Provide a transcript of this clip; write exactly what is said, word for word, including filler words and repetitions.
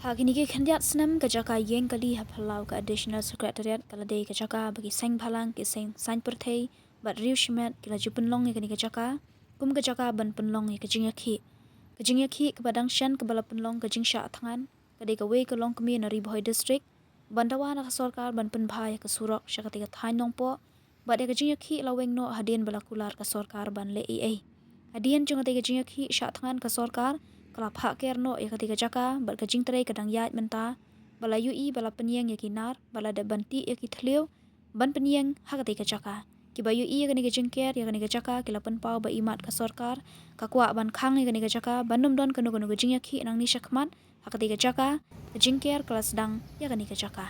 Ha kine ki khyndiat snem, ka jaka ïeng kali ha phyllaw ka Additional Secretariat ka la dei ka jaka ba ki seng bhalang, ki seng saiñ pyrthei bad riew shimet ki la ju pynlong ïa kane ka jaka kum ka jaka ban pynlong ïa ka jingïakhih. Ka jingïakhih kaba dang shen kaba la pynlong, ka jingshah thngan, ka dei kawei ka longkmie na Ri Bhoi District ban dawa na ka sorkar ban pynbha ïa ka surok sha katei ka thaiñ Nongpoh, bad ïa ka jingïakhih la weng noh hadien ba la kular ka sorkar ban leh ei ei. Hadien jong katei ka jingïakhih shah thngan, ka sorkar ka la phah ker noh ïa katei ka jaka bad ka jingtrei ka dang ïaid mynta, ba la ïohi ba la pynïeng ïa ki nar, ba la dep ban tih ïa ki thliew ban pynïeng ha katei ka jaka. Kiba ïohi ïa kane ka jingker ïa kane ka jaka ki la pynpaw ba imat ka sorkar ka kwah ban khang ïa kane ka jaka ban ym don kano kano ka jingïakhih nangne shakhmat ha katei ka jaka. Ka jingker ka la sdang ïa kane ka jaka.